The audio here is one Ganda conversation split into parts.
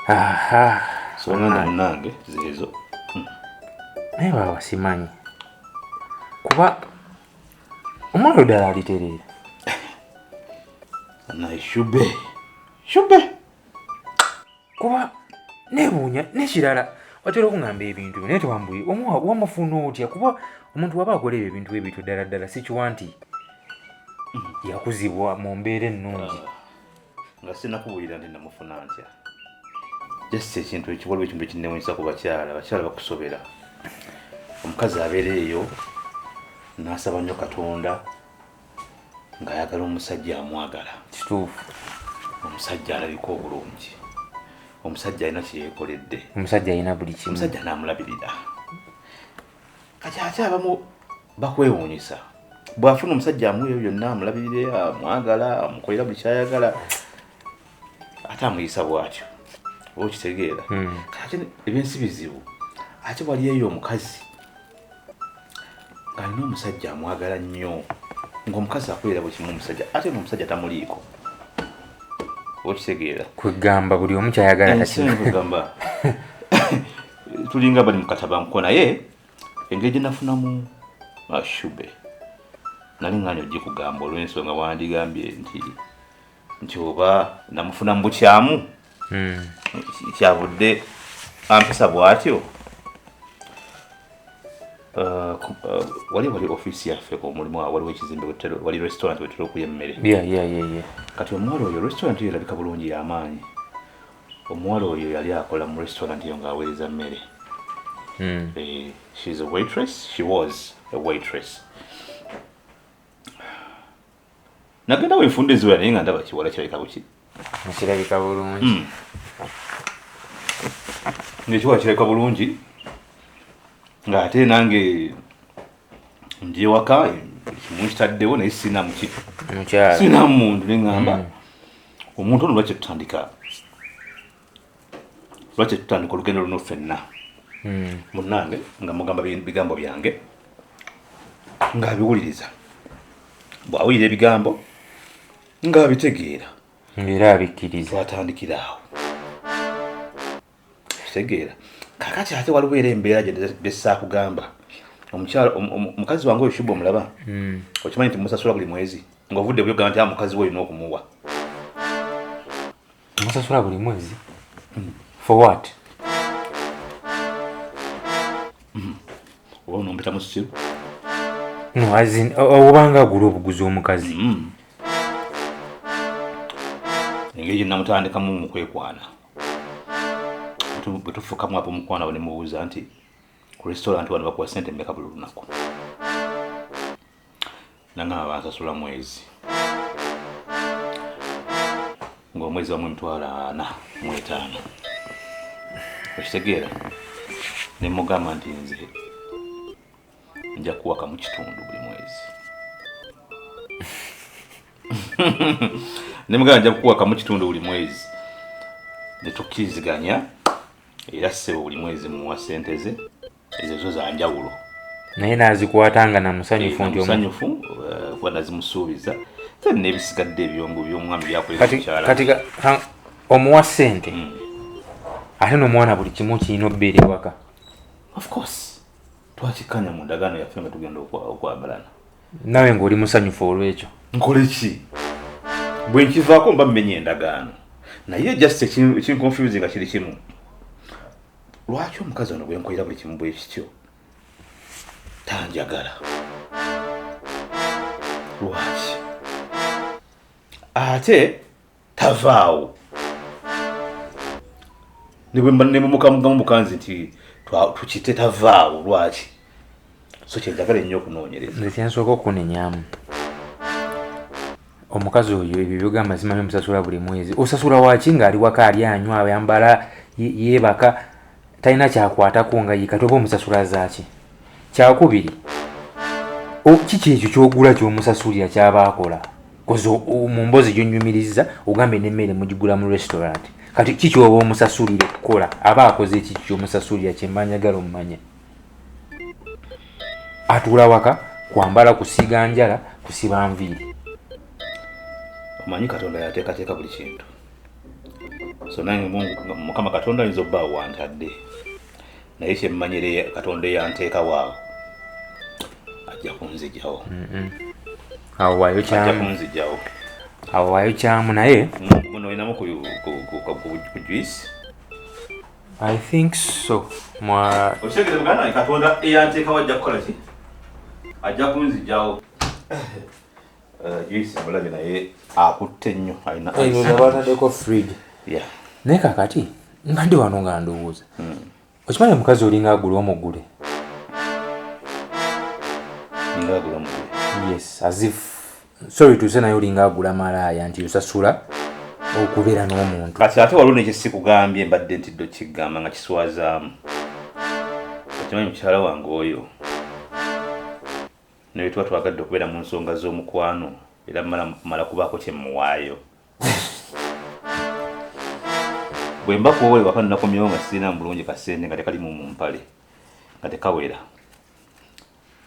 Aha. So nganda munange zeezo. Naye baba simanyi kuba omwana ddala alitereera. Naye shube shube kuba nebuunya nekirala watera okungamba ebintu naye tewambuye wamufuna otya, kuba omuntu waba akola ebyo ebintu ebityo ddala ddala sikiwa nti yakuzibwa mu mbeera ennungi. Nga sinakubuulira nti namufuna ntya. Just ekintu ekiwaliwo ekintu ekinnewuunyisa ku bakyala, abakyala bakusobera. Omukazi abeera eyo n'asaba nnyo Katonda ng'ayagala omusajja amwagala. Kituufu. Omusajja alabika obulungi, omusajja alina kye yeekoledde, omusajja alina buli kimu, omusajja n'amulabirira. Kati ate abamu bakwewuunyisa bw'afuna omusajja amuwa ebyo byonna, amulabirire, amwagala, amukolera buli ky'ayagala, ate amuyisa bw'atyo. Oba okitegeera? Kati ate ebyensi bizibu. Ate wali eyo omukazi ng'alina omusajja amwagala nnyo, ng'omukazi akolera buli kimu omusajja, ate ng'omusajja tamuliiko. Okitegeera? Kwegamba buli omu kyayagala. Kwegamba tulinga bali mu katabanguko. Naye engeri gye nafunamu Shube nali nganya ogikugamba olw'ensonga wandigambye nti oba namufuna mu bukyamu, kyavudde ampisa bw'atyo. Wali ofiisi yaffe ku mulimu awo, waliwo ekizimbe, wali restaurant wetera okulya emmere. Kati omuwala oyo, restaurant eyo erabika bulungi, y'amaanyi. Omuwala oyo yali akola mu restaurant eyo ng'aweereza mmere. She's a waitress, she was a waitress. Nagenda wenfunda eziwera naye nga ndaba kiwala kirabika buki? Kirabika bulungi. Ng'ekiwala kirabika bulungi, ng'ate nange ndi ewaka kimu nkitaddewo, naye sina muki, mukyala, sina muntu. Ne ŋŋamba omuntu ono, lwaki tutandika olugendo luno ffenna? Munnange nga mugamba bigambo byange ng'abiwuliriza, bw'awulira ebigambo ng'abitegeera. Ng'era abikkiriza. Twatandikira awo, kitegeera. Kakati ate waliwo era embeera gye saakugamba. Omukyala omukazi wange oyo Shuba omulaba, okimanyi nti musasula buli mwezi, ng'ovudde buyogamba nti, "Ah, mukazi we olina okumuwa." Musasula buli mwezi for what? Oba onompita musiru. No, as in, obanga agula obuguzi omukazi. Engeri gye namutandikamu mu kwekwana, bwe tufukamu ab'omukwano abo, ne mubuuza nti ku restaurant wano bakuwa sente mmeka buli lunaku? Nangamba bansasula mwezi, ng'omwezi wamu 450,000. Okitegeera? Ne mugamba nti nze nja kuwakamu kitundu buli mwezi. Ne mugamba nja kuwakamu kitundu buli mwezi, ne tukkiriziganya. Era ssebo, buli mwezi muwa sente ze, ezo zo za njawulo. Naye n'azikwata nga namusanyufu nti Musanyufu, kuba nazimusuubiza. Then n'ebisigadde ebyongo by'omwami byakolera Kati mukyala. Kati omuwa sente, ate n'omwana buli kimu kirina obbeera ewaka. Of course, twakikkanya mu ndagaano yaffe nga tugenda okwagalana. Nawe ng'oli musanyufu olw'ekyo. Nkole ki? Bwe nkivaako mba mmenya endagaano. Naye just ekinconfuse nga kiri kimu, lwaki omukazi ono bwenkolera buli kimu bwe kityo tanjagala? Lwaki ate tavaawo? Nemumukamugamu bukanzi nti tukite, tavaawo lwaki? So kyenjagala ennyo okunoonyereza. Nze kyensooka okunenyamu omukazi oyo, ebyo byogamba simanyi omusasula buli mwezi, osasula waki ng'ali waka, ali anywa, ayambala, yeebaka, talina kyakwatako nga ye? Kati oba omusasula zaaki? Kyakubiri, kiki ekyo kyogula kyomusasulira kyaba akola? Koze mu mbozi gyonyumiriza ogambye n'emmere mugigula mu restaurant. Kati kiki oba omusasulira okukola? Aba akoze ekiki kyomusasulira? Kyemba njagala omumanye. Atuula waka kwambala, kusiiga njala, kusiba nviiri. Omanyi Katonda yateekateeka buli kintu. So nange Mungu Mukama Katonda ayinza obba wantadde, naye kyemmanyire Katonda eyanteekawo awo ajja kunzigyawo. Awo waayo Ajja kyamu. kunzigyawo. Awo waayo kyamu naye. Muno olinamu ku juice? I think so. Mwa Okitegere muganda wange, Katonda eyanteekawo ajja kukola ki? Ajja kunzigyawo. Juice amulabye naye akutte nnyo, alina ice. Bataddeko fridge. Yeah. Naye kakati mbadde wano nga ndowooza. Okimanyi omukazi olinga agula omugule? Ninga agula omugule. Yes, as if, sorry to say, naye olinga agula malaaya nti osasula okubeera n'omuntu. Kati ate waliwo nekyesikugambye, mbadde ntidde okigamba nga kiswazaamu. Okimanyi mukyala wange oyo naye tuba twagadde okubeera mu nsonga z'omukwano, era mala kubaako kyemuwaayo. Bwe mba kuwowe waka nakomyewo nga sirina bulungi kasente, nga tekalimu mu mpale, nga tekawera,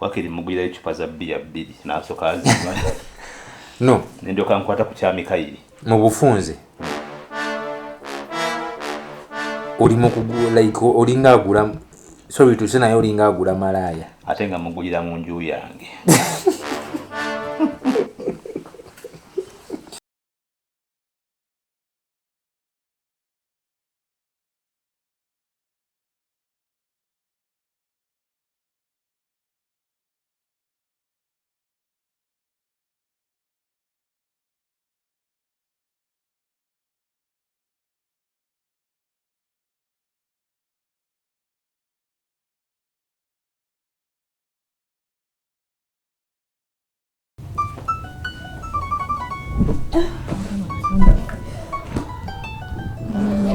wakiri mugulirayo ecupa za bbiya bbiri n'asooka azinywa. No. Nendyoka nkwata ku kya Mikayiri. Mu bufunze oli mu kugula, like olinga agula, sorry to say, naye olinga agula malaaya. Ate nga mugulira mu nju yange.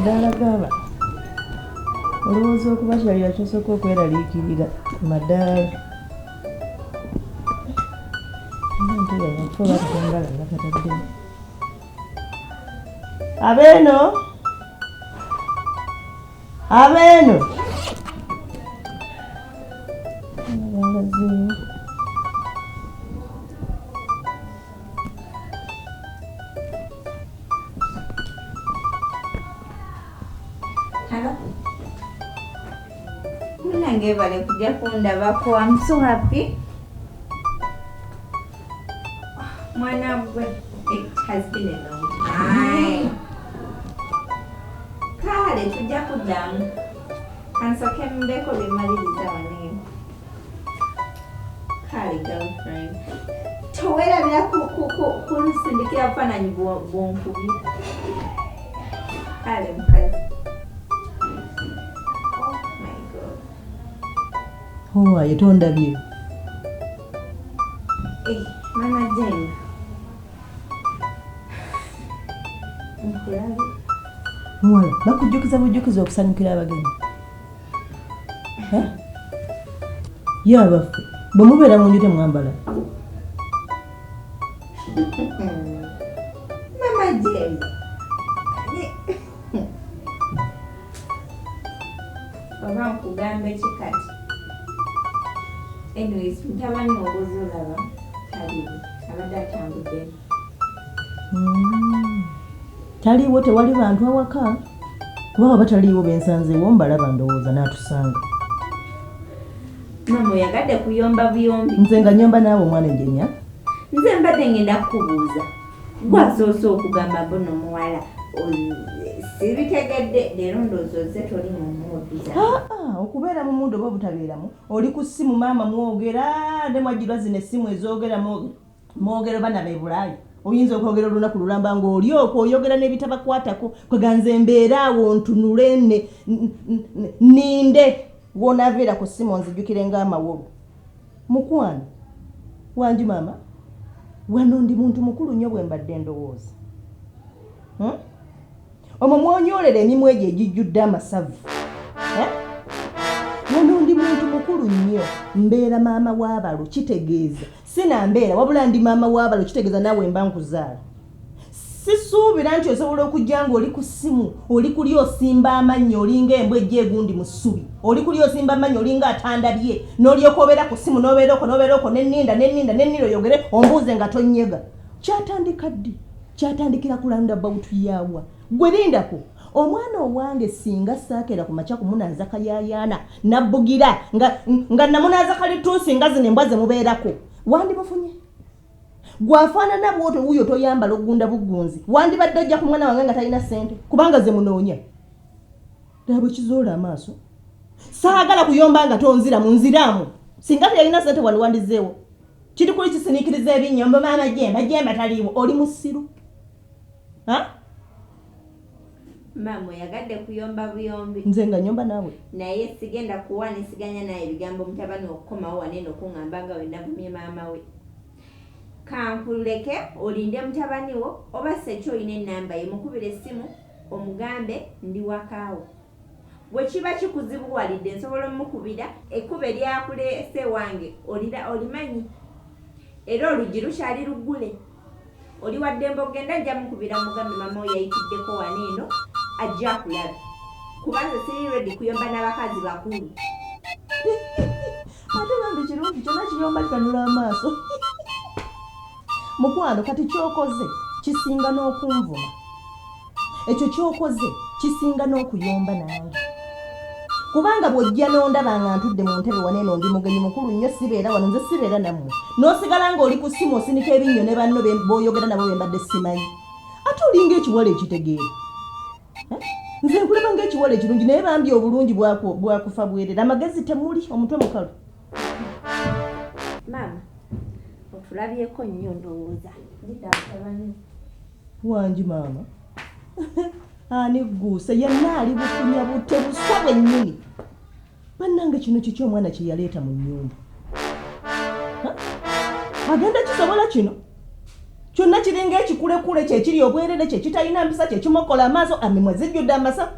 Madaala gaba olowooza okubakyalira kyosooka okweraliikirira madaala. Abeeno, abeeno balazeewo. Hello. Munange bale kujja kundabako. I'm so happy. Mwana gwe, it has been a long time. Kale tujja kuddamu. Kansooke mbeeko bye mmaliriza wano. Kale girlfriend. Towerabira kunsindikira bufaananyi bw'onkubye. Kale mukazi. Oh my God. Owaye tondabye? Eh, Mama Jane. Nkulabye. Muwala, bakujjukiza bujjukiza okusanyukira abagenyi. Eh? Ye abaffe bwe mubeera mu nju temwambala? Mama Jane. Oba nkugambe ki kati? Anyways, mutabani wobuzi olaba taliwo. Abadde atambudde. Taliiwo, tewali bantu awaka? Kuba baba taliiwo bensanzeewo mbalaba, ndowooza n'atusanga. Mama oyagadde kuyomba buyombi. Nze nga nyomba naawe omwana enjenya? Nze mbadde ngenda kukubuuza. Gwasoose okugamba mbu no muwala. Sibitegedde leero, ndowooza ozze toli mu mood zange. Aa, okubeera mu mood oba obutabeeramu, oli ku ssimu maama mwogera ne mwajjirwa zino essimu ezoogera, mwogera oba naba ebulaayi. Oyinza okwogera olunaku lulamba ng'oli okwo oyogera n'ebitabakwatako. Kweganze mbeera awo ntunule ninde wonaaviira ku ssimu onzijjukire ng'amawolu. Mukwano wangi maama, wano ndi muntu mukulu nnyo bwe mbadde ndowooza. Omwo mwonyoolera emimwa egyo egijjudde amasavu. Eh? Wano ndi muntu mukulu nnyo, mbeera maama w'abalo, kitegeeza sinambeera wabula ndi maama w'abalo, kitegeeza naawe mba nkuzaala. Sisuubira nti osobola okujja ng'oli ku ssimu, oli kuli osimba amannyo olinga embwa ejja egundi mu ssubi, oli kuli osimba amannyo olinga atandabye, n'olyoka obeera ku ssimu n'obeera okwo n'obeera okwo nenninda nenninda nenninda oyogere ombuuze nga tonyega. Kyatandika ddi? Kyatandikira ku roundabout yaawa? Gwe lindako. Omwana owange singa saakeera ku makya kumunaaza kayayaana nabbugira nga, nga namunaaza kalitunsi nga zino embwa ze mubeerako, wandimufunye? Gwafaanana bwotyo wuuyo toyambala ogunda bugunzi, wandibadde ojja ku mwana wange nga talina ssente kubanga ze munoonya. Ddala bwe kizoola amaaso. Saagala kuyomba nga tonziramu, nziraamu. Singa teyalina ssente wano wandizzeewo. Kiri kuli kisiniikiriza ebinnyo mbu maama Jemba, Jemba taliiwo. Oli musiru? Ha? Maama oyagadde kuyomba buyombi. Nze nga nyomba naawe. Naye sigenda kuwaanisiganya naye ebigambo mutabani okukomawo wano eno okuŋŋamba nga we navumye maama we. Kankuleke olinde mutabani wo oba sekyo olina ennamba ye mukubire essimu omugambe ndi wakaawo. Bwe kiba kikuzibuwalidde nsobola omukubira ekkubo eryakuleese ewange olira olimanyi era oluggi lukyali luggule. Oli wa ddembe okugenda nja mukubira mugambe maama wo yayitiddeko wano eno ajja akulabe. Kuba nze siri ready kuyomba n'abakazi bakulu. Ate bambi kirungi kyonna kiyomba kikanula amaaso. Mukwano kati ky'okoze kisinga n'okunvuma. Ekyo ky'okoze kisinga n'okuyomba nange. Kubanga bw'ojja n'ondaba nga ntudde mu ntebe wano eno ndi mugenyi mukulu nnyo sibeera wano nze sibeera nammwe. N'osigala ng'oli ku ssimu osinika ebinnyo ne banno b'oyogera nabo be mbadde simanyi. Ate olinga ekiwala ekitegeera. Nze nkulaba ng'ekiwala ekirungi naye bambi obulungi bwakufa bwerere. Amagezi temuli, omutwe mukalu. Maama, otulabyeko nnyo ndowooza. Wangi maama. Ani gguuse yenna ali bukunya bute busa bwennyini. Bannange kino kiki omwana kye yaleeta mu nnyumba? Agenda kisobola kino? Kyonna kiringa ekikulekule kye kiri obwerere kye kitalina mpisa kye kimokola amaaso amimwa zijjudde amasa.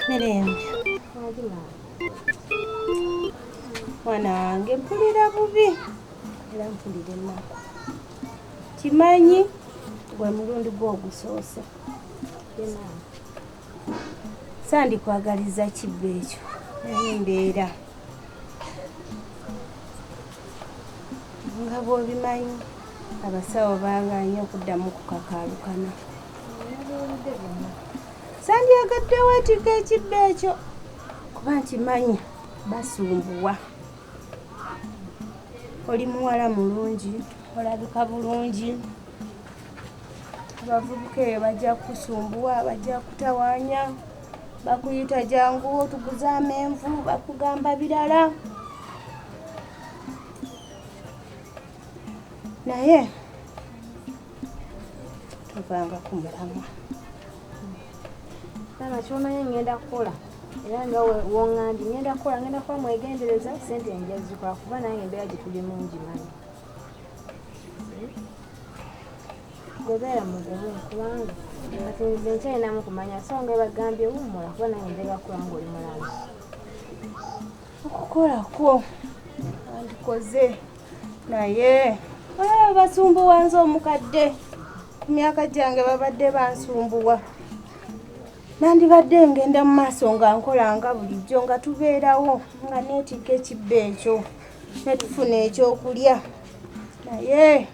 Mirembe. Mwana wange mpulira bubi era mpulira ennaku. Kimanyi gwe mulundi gwo ogusoose. Sandikwagaliza kibbo ekyo naye embeera nga bw'obimanyi abasawo baagaanye okuddamu kukakaalukana. Sandyagadde weetikka ekibbo ekyo kuba nkimanyi basumbuwa. Oli muwala mulungi, olabika bulungi. Abavubuka eyo bajja kukusumbuwa, bajja kutawaanya, bakuyita jangu otuguze amenvu, bakugamba birala. Naye tovanga ku mulamwa. Maama ky'omanyi ngenda kukola era nga w'oŋŋambye ngenda kukola, ngenda kuba mwegendereza ssente nja zikola kuba nange embeera gye tulimu ngimanyi. Gwe beera mugumu kubanga kati nze nkyalinamu kumanya so nga bagambye wummula kuba nange njagala kukola ng'oli mulamu. Okukola kwo andikoze naye olaba basumbuwa nze omukadde ku myaka gyange babadde bansumbuwa. Nandibadde ngenda mu maaso nga nkola nga bulijjo nga tubeerawo nga neetikka ekibbo ekyo ne tufuna ekyokulya naye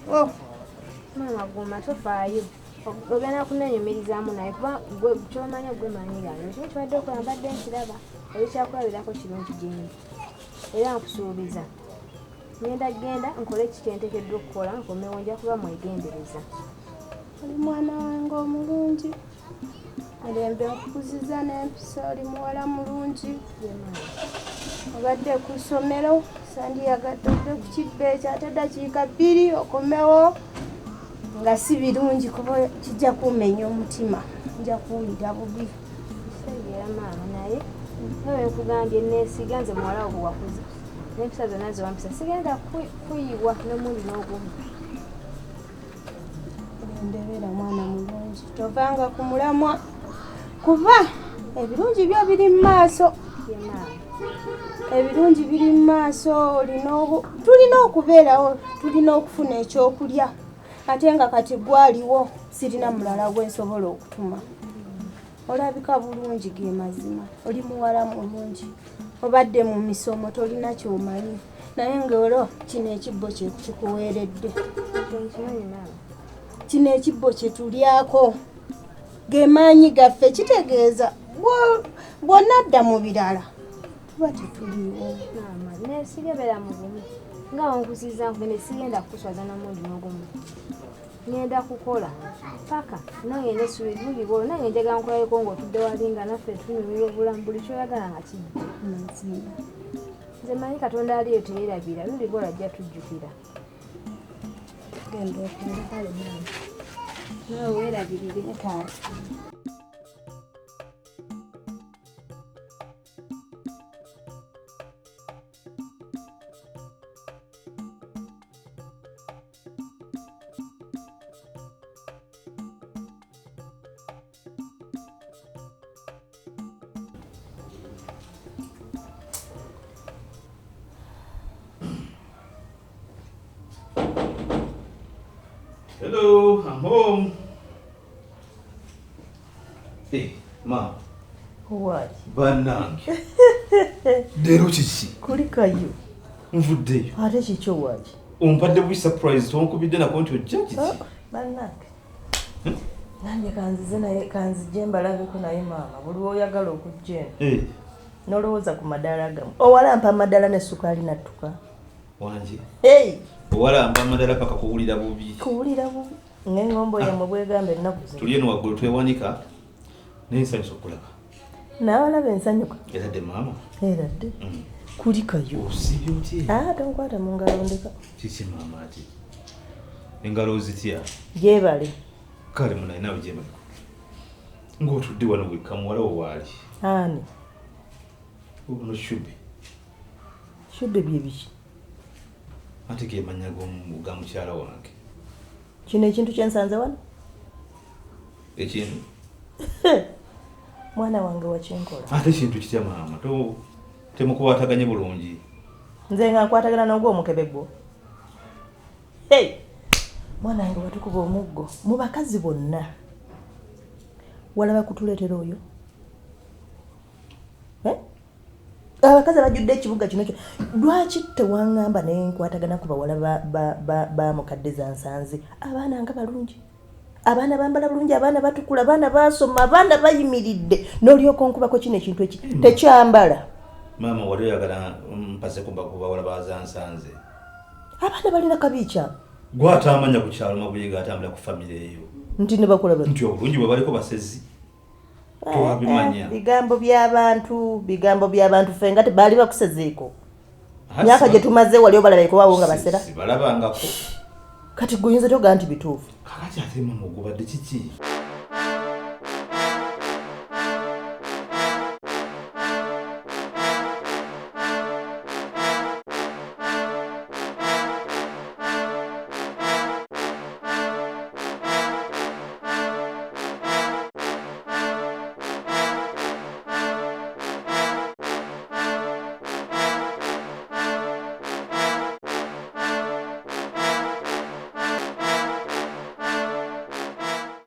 oh. Maama guma tofaayo ogenda kunnenyumirizaamu naye kuba gwe ky'omanyi gwe manyi gange kimu kibadde okola mbadde nkiraba oli kyakulabirako kirungi gyendi era nkusuubiza ngenda genda nkole ki kyenteekeddwa okukola nkomewo nja kuba mwegendereza. Oli mwana wange omulungi, mirembe nkukuziza n'empisa, oli muwala mulungi. Obadde ku ssomero sandiyagadde odde ku kibbo ekyo ate ddakiika bbiri okomewo nga si birungi kuba kijja kummenya omutima, nja kuwulira bubi. Kitegeera maama naye nga bwe nkugambye neesiga nze muwala wo bwe wakuza n'empisa zonna ze wampisa sigenda kuyiwa n'omulundi n'ogumu. Ndebera mwana mulungi, tovanga ku mulamwa kuba ebirungi byo biri mu maaso. Ebirungi biri mu maaso, tulina okubeerawo, tulina okufuna ekyokulya. Ate nga kati gwaliwo sirina mulala gwe nsobola okutuma. Olabika bulungi ge mazima, oli muwala mulungi, obadde mu misomo tolina ky'omanyi, naye ng'olwo kino ekibbo kye kikuweeredde. Kino ekibbo kye tulyako ge maanyi gaffe, kitegeeza bw'onadda mu birala tuba tetuliiwo. Maama, nesigebera mu bumu nga wankusiza nkugende, sigenda kukuswaza n'omundi n'ogumu. Ngenda kukola paka nange nessuubi luli bwolwo, nange njagala nkulabeko ng'otudde wali nga naffe tunyumirwa obulamu, buli ky'oyagala nga kijja. Mazima. Nze manyi Katonda aliyo teyerabira, luli bwolwo ajja tujjukira. Genda okole. Kale maama, naawe weerabirire. Kale. Hello, I'm home. Hey, ma. Waki? Bannange. Leero kiki? Kulikayo. Nvuddeyo. Ate kikyo waki? Ompadde bwi surprise, tonkubidde nako nti ojja kiki? Bannange. Nange kanzize naye kanzije mbalabeko naye maama buli lw'oyagala okujja eno. Eh, N'olowooza ku madaala gammwe. Owala mpa amadaala n'essukaali nattuka. Wangi. Hey! Owala mpa amadala paka kuwulira bubi. Kuwulira bubi. Ng'engombo yammwe bwegamba ennaku zino. Tuli eno waggulu twewanika. Naye nsanyusa okulaba. N'abalaba ensanyuka. Era dde maama. Era dde. Kulikayo. Osiibye otya? Ah, tonkwata mu ngalo ndeka. Kiki maama ati? Engalo ozitya? Gyebale. Kale munaye naawe gyebaleko. Ng'otudde wano wekka muwala wo waali. Ani? Ono Shubi. Shubi bye biki? Ate ge mannya ga mukyala wange. Kino ekintu kye nsanze wano? Ekintu? Mwana wange wakinkola. Ate kintu kitya maama? Temukwataganye bulungi. Nze nga nkwatagana n'ogw'omukebe gwo. Hey! Mwana wange watukuba omuggo. Mu bakazi bonna walaba kutuleetera oyo? Eh? Abakazi abajjudde ekibuga kino kyo lwaki tewaŋŋamba ne nkwatagana ku bawala ba mukadde zansanze? Abaana nga balungi, abaana bambala bulungi, abaana batukula, abaana basoma, abaana bayimiridde, n'olyoka onkubako kino ekintu eki tekyambala. Maama wali oyagala mpase ku bawala bazansanze. Abaana balina kabi kyabwe. Gw'atamanya ku kyalo Mabuyiga atambula ku famire eyo. Nti ne bakola bati. Nti obulungi bwe baliko basezi. Tewabimanya. Bigambo by'abantu, bigambo by'abantu ffe nga tebaali bakusezeeko. Myaka gye tumaze wali obalabeko waawo nga basera. Sibalabangako. Kati gwe oyinza togaa nti bituufu. Kakati ate maama ogubadde kiki?